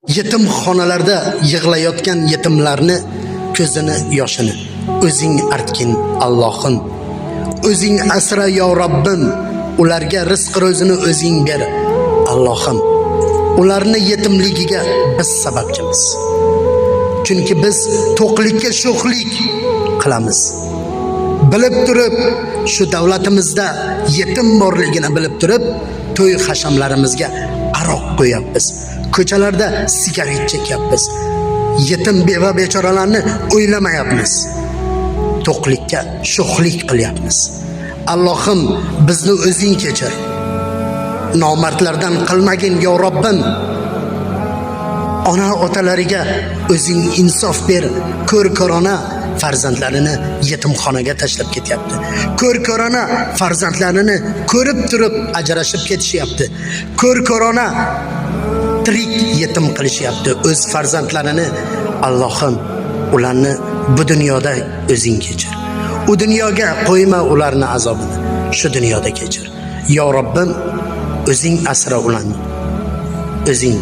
Yetimxonalarda yig'layotgan yetimlarni ko'zini yoshini o'zing artgin, Allohim. O'zing asra, yo Robbim, ularga rizq ro'zini o'zing ber, Allohim. Ularni yetimligiga biz sababchimiz. Chunki biz to'qlikka sho'xlik qilamiz. Bilib turib, shu davlatimizda yetim borligini bilib turib, to'y hashamlarimizga aroq qo'yapmiz. Ko'chalarda sigaret chekyapmiz. Yetim beva bechoralarni o'ylamayapmiz. To'qlikka sho'xlik qilyapmiz. Allohim, bizni o'zing kechir. Nomardlardan qilmagin, yo Robbim. Ona otalariga o'zing insof ber. Ko'r ko'rona farzandlarini yetimxonaga tashlab ketyapti. Ko'r ko'rona farzandlarini ko'rib turib ajrashib ketishyapti. Ko'r ko'rona tirik yetim qilishyapti o'z farzandlarini. Allohim, ularni bu dunyoda o'zing kechir. U dunyoga qo'yma ularni azobini. Shu dunyoda kechir. Yo Robbim, o'zing asra ularni. O'zing.